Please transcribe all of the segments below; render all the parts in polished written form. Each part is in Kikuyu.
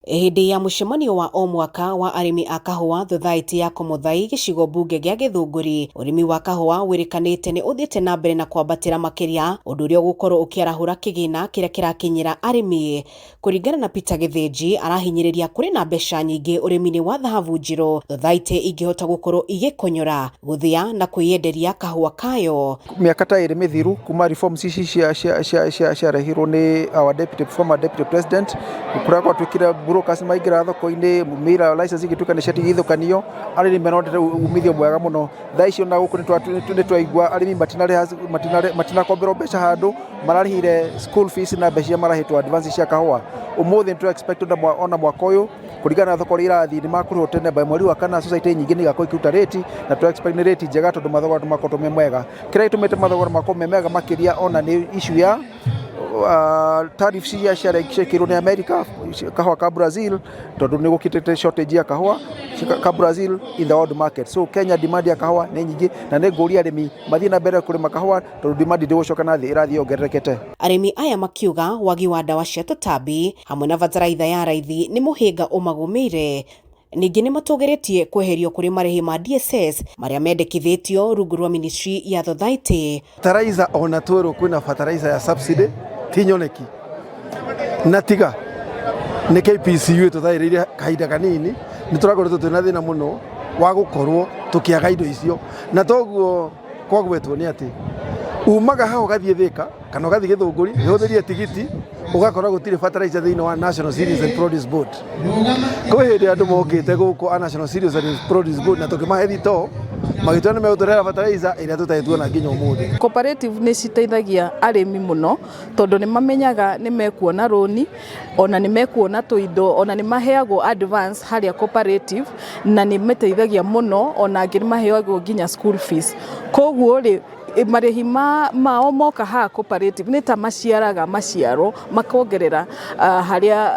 Hĩndĩ ya mũcemanio wa o mwaka wa arĩmi a kahũa thothaitĩ ya Komothai gĩcigo mbunge gĩa Gĩthũngũri, ũrĩmi wa kahũa wĩrĩkanĩte nĩ ũthiĩte na mbere na kwambatĩra makĩria, ũndũ ũrĩa ũgũkorwo ũkĩarahũra kĩgĩna kĩrĩa kĩrakinyĩra arĩmi. Kũringana na Peter Gĩthĩnji, arahinyĩrĩria kũrĩ na mbeca nyingĩ ũrĩmi-inĩ wa thahabu njirũ, thothaitĩ ingĩhota gũkorwo igĩkonyora, gũthĩa na kwĩyenderia kahũa kayo. Mĩaka ta ĩrĩ mĩthiru kuma reforms ici ciarehirwo nĩ our deputy, former deputy president, kũrĩa gwatuĩkire brokers maingĩra thoko-inĩ, mĩra license igĩtuĩka nĩ ciatigithũkanio, arĩmi menonete umithio mwega mũno. Thaa ici ona gũkũ nĩ twaigua arĩmi matinarĩha, matinakomberwo mbeca handũ, mararĩhire school fees na mbeca iria marahetwo advance cia kahũa. Ũmũthĩ nĩ tũ expect ona mwaka ũyũ kũringana na thoko ũrĩa ĩrathiĩ nĩ makũrĩhwo tene by mweri wa kana society nyingĩ nĩ igakorwo ikĩruta rĩti na tũ expect nĩ rĩti njega tondũ mathogora nĩ makoretwo me mega. Kĩrĩa gĩtũmĩte mathogora makorwo me mega makĩria ona nĩ issue ya tariffs iria ciarekĩirwo nĩ America kahũa ka Brazil tondũ nĩ gũkĩte shortage ya kahũa ka Brazil in the world market. So Kenya demand ya kahũa nĩ nyingĩ na nĩ ngũria arĩmi mathiĩ na mbere kũrĩma kahũa tondũ demand ndĩgũcoka na thĩ, ĩrathiĩ yongererekete. Arĩmi aya makiuga wagi wa ndawa cia tũtambi hamwe na bataraitha ya raithi nĩ mũhĩnga ũmagũmĩire. Ningĩ nĩ matũgĩrĩtie kweherio kũrĩ marĩhi ma DSS marĩa mendekithĩtio rungu rwa ministry ya thothaitĩ. Fertilizer ona twĩrwo kwĩna fertilizer ya subsidy ti nyoneki, na tiga nĩ KPCU ĩtũthaĩrĩire kahinda kanini, nĩ tũrakoretwo twĩna thĩna mũno wa gũkorwo tũkĩaga indo icio. Na toguo kwagwetwo nĩ atĩ umaga haha ũgathiĩ Thĩka kana ũgathiĩ Gĩthũngũri ũhũthĩrie tigiti, ũgakora gũtirĩ fertilizer thĩinĩ wa National Cereals and Produce Board. Kwĩ hĩndĩ andũ mokĩte gũkũ a National Cereals and Produce Board na tũkĩmahe thitoo, magĩtua nĩ megũtũrehera fertilizer ĩrĩa tũtarĩ tuona nginya ũmũthĩ. Cooperative nĩ citeithagia arĩmi mũno tondũ nĩ mamenyaga nĩ mekuona rũni, ona nĩ mekuona tũindo, ona nĩ maheagwo advance harĩa cooperative, na nĩ mateithagia mũno, ona angĩ nĩ maheagwo nginya school fees. Koguo rĩ, marĩhi mao moka haha cooperative nĩ ta maciaraga maciaro makongerera harĩa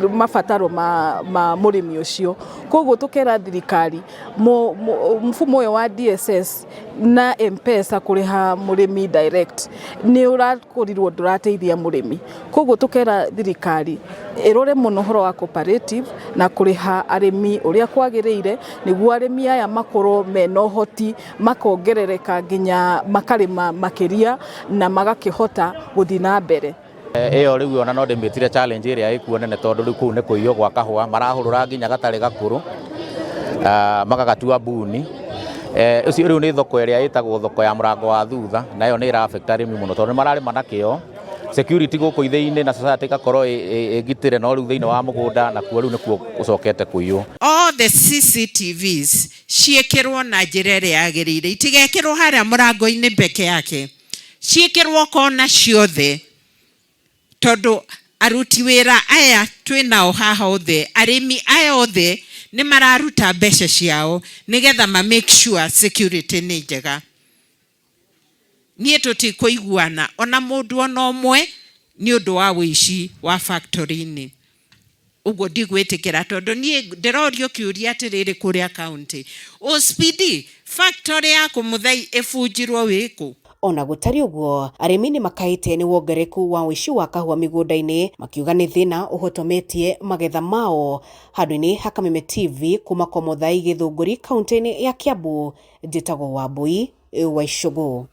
mabataro ma mũrĩmi ũcio. Koguo tũkera thirikari mfumo ũyũ wa DSS na M-Pesa kũrĩha mũrĩmi direct nĩ ũrakorirwo ndũrateithia mũrĩmi. Koguo tũkera thirikari ĩrore mũno ũhoro wa cooperative na kũrĩha arĩmi ũrĩa kwagĩrĩire, nĩguo arĩmi aya makorwo mena ũhoti, makongerereka nginya makarĩma makĩria na magakĩhota gũthiĩ na mbere. Ĩyo rĩu ona no ndĩmĩtire challenge ĩrĩa ĩkuo nene, tondũ rĩu kũu nĩ kũiywo gwa kahũa, marahũrũra nginya gatarĩ gakũrũ, magagatua mbuni. Ũcio rĩu nĩ thoko ĩrĩa ĩtagwo thoko ya mũrango wa thutha, na ĩyo nĩ ĩra affect arĩmi mũno tondũ nĩ mararĩma na kĩo. Security gũkũ ithĩi-inĩ na society ĩgakorwo ĩgitĩre, no rĩu thĩinĩ wa mũgũnda nakuo rĩu nĩkuo gũcokete kũiywo. All the CCTVs ciĩkĩrwo na njĩra ĩrĩa yagĩrĩire, itigekĩrwo harĩa mũrango-inĩ peke yake, ciĩkĩrwo kona ciothe, tondũ aruti wĩra aya twĩnao haha othe, arĩmi aya othe nĩ mararuta mbeca ciao nĩgetha ma make sure security nĩ njega. Niĩ tũtikũiguana ona mũndũ ona ũmwe nĩ ũndũ wa ũici wa factory-inĩ. Ũguo ndigwĩtĩkĩra tondũ niĩ ndĩrorio kĩũria atĩrĩrĩ kũrĩa county. OCPD, factory ya Kũmũthai ĩbunjirwo wĩkũ? Ona gũtariĩ ũguo, arĩmi nĩ makaĩte nĩ wongerereku wa ũici wa kahũa mĩgũnda-inĩ, makiuga nĩ thĩna ũhotometie magetha mao. Handũ-inĩ ha Kameme TV kuma Komothai Gĩthũngũri kaunti-inĩ ya Kiambu, njĩtagwo Wambui wa Icũgũ.